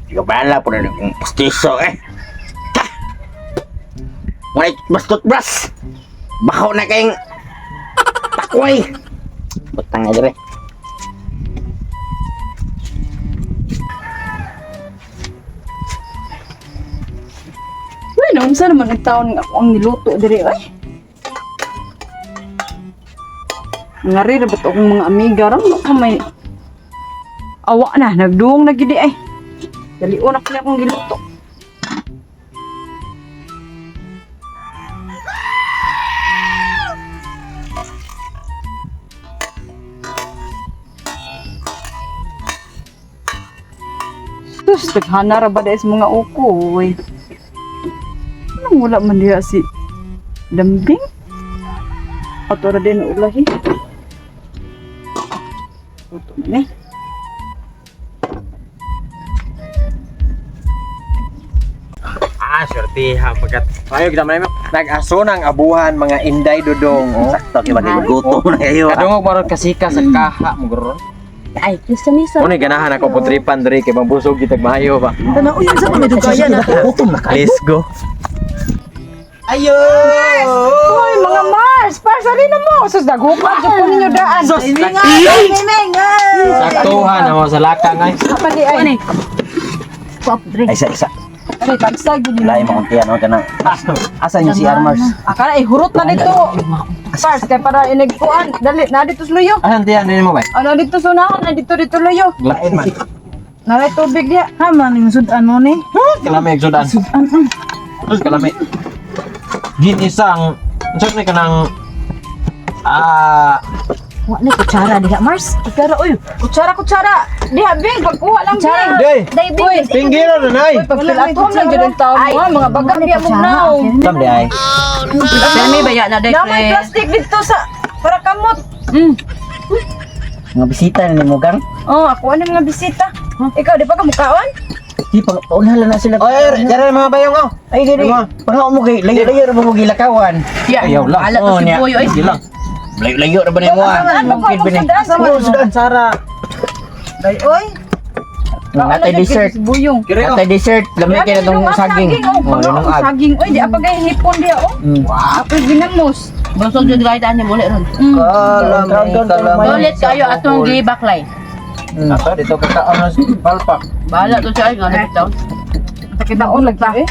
Sige bala po na yung pustiso eh. Ha! Ngunit bastot bras. Bakaw na kayong takway. Butang nga dire. Wala, unsa naman ang taon ako ang niluto diri ay. Ngari ra ba't akong mga amiga ram ka may awa na nagduong na gidi ay. Dalion ako na akong giluto. Sus, naghana ra ba dahil sa mga ukoy? Anong wala man diya si Lambing? Ato ra din ulahi. Ito man eh. Sortihan pagkat ayo kita man nag-aso ng abuhan mga inday dodong oh. Sakto kay bagay gutom na kayo. Adungog maron kasika sa kaha mo guro. Ay, gusto ni sa. Mo ni ganahan ako putripan diri kay mabusog kitag maayo ba. Tanaw yan sa mga dugaya na. Gutom na kayo. Let's go. Ayo! Hoy, mga Mars! Pasarin na mo! Sus, daghukad sa po ninyo daan. Sus, Miming! saktuhan ako sa laka ngay. Apa di ay? Pop drink. Ay isa. Ay, tagsag yun. Lain mo kung tiyan, no? Kanang asan yung si Armars? Akala, hurot na dito. Pars, kaya para inagkuhan. Dali, na dito sa luyo. Asan tiyan din mo ba? Ano dito sa unahan, na dito luyo. Lain man. Naray tubig diya. Hama ni sudan mo ni. Kalami sudan. Terus kalami. Gin isang unsa ni kanang Wa ni kutsara diha Mars. Kutsara, uy. Kutsara. Diha, Bing. Pagkuha lang, Bing. Day. Dai big. Pinggir na nay. Pagkilatom lang dyan ang tao mo. Mga bagang diya mo now. Tam di ay. Kami baya na dai. Namay plastic dito sa para kamot. Mga bisita na ni mo gang. Oh, ako ano mga bisita. Ikaw, di pa ka mukhaon? Di paunahan na sila. Oy, jara mga bayong oh. Ay diri. Pangaw mo kay layo-layo ra mo gilakawan. Ayaw lang. Ala to si niya. Boyo ay. Sige lang. Layo-layo ra ba nimo ah? Ano ka mo Oh, sudan. Sara. Day, oy. Natay dessert. Buyong. Natay dessert. Lamay kay na tong saging. Oh, Lunong ag. saging. Oy, di apa kay hipon dia oh. Apa ginamos? Busog jud gayta ni muli ron. Kalami. Ulit kayo atong gibaklay. Ato dito kakaon na palpak. Bahala to siya nga bitaw. Takitaon lang ta eh.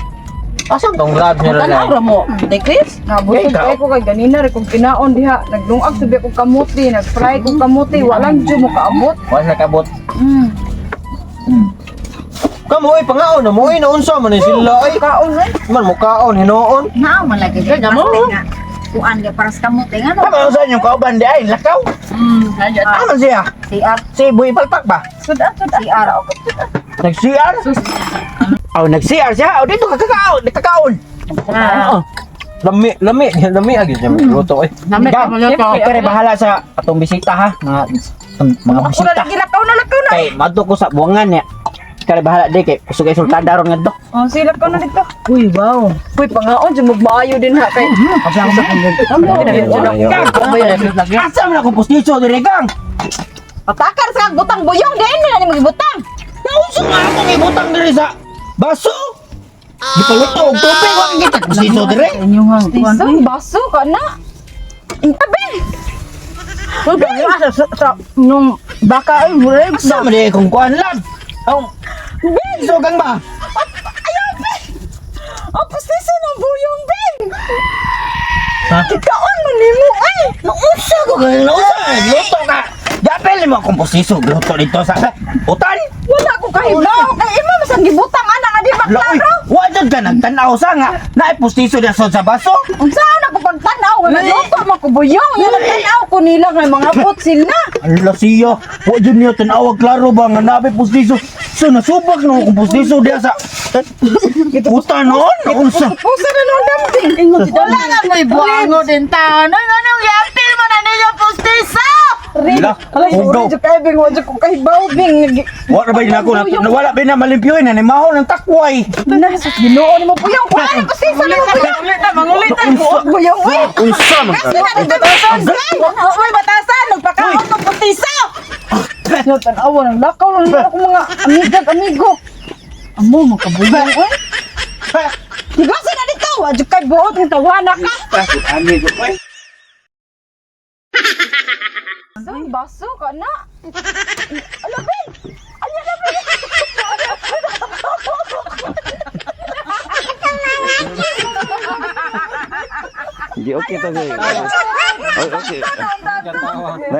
Asan tong grab niya Tanaw lalay? ra mo. Dekris? Nabusog Ikaw. kay ko kay ganina rin kung kinaon diha. Nagdungag sabi ko kamuti, nag-fry ko kamuti, walang dyo mo kaabot. Wala kabot. Kamu ay pangaon na mo ay naunsa man ni sila ay. Kaon eh. Man mo kaon hinoon. Naaw man lagi jud mo. Kuan ga para sa kamote nga no. Tama sa inyo kauban di ay lakaw. Kaya Aman siya. CR Si Boy Palpak ba? Sudah. CR ako. Nag-CR? Oh, nag-CR siya. Oh, dito nakakaon. Ah. Lami agi siya luto ay. Namit ka mo luto. Pero bahala sa atong bisita ha. Mga Ako bisita. na lagi lakaw na. Kay madto ko sa buwangan niya. Kaya bahala di kay kusog ay sultada ron ngadto. Oh, sila ko na dito. Uy, wow. Uy, pangaon dyan magmaayo din ha kay. Asa sa Asa man ako postiso dire gang. Patakar sa butang buyong din na ni magibutang. Nauso nga ako ibutang dire sa baso. Di pa luto og tubig wa kita postiso dire. Inyong Isang baso ka na. Tabi. Uy, asa sa nung baka ay murag Asa man di kung kuan lang. Oh. So gang ba? Ang pastiso ng buyong din. Ha? Kaon mo ni mo ay. Nausa ko kay nausa. Luto ka. Dapel mo akong postiso luto dito sa utan. Wala ko kahibaw. Kay ima masang gibutang ana nga di ba Loy, klaro. wa jud ka nagtanaw sa nga. Naay postiso dia sa baso. Unsaon ako pagtanaw nga nagluto man ko buyong. Nga nagtanaw ko nila nga mga pot sila. Ala siya, wa jud niyo tanawag klaro ba nga nabi postiso. So nasubak na akong postiso dia sa utan noon. Unsa? Pusa na nung damping. wala nga may buwango din taon. Anong yapil mo na ninyo postiso? Ala, Alay, ugaw. uri jud kay bing, wa jud ko kahibaw bing. Wa ra ba yun ako nawala ba na malimpyoy na ni maho ng takway. Na, sus, ginoo ni mo buyong. Kuhaan ko siya sa mga buyong. Mangulit na. Buyong, uy. Unsa man ka? Batasan, may batasan. Nagpakaon ng putiso. Tanawa ng lakaw lang nila akong mga amigo. Amo makabulong oy. Higasa na dito, wa jud kay buot ng tawana ka. Bakit ani ko eh? Ang baso ka na. Alabin! Ay, alabin! Hindi okay to. Okay. Katawa.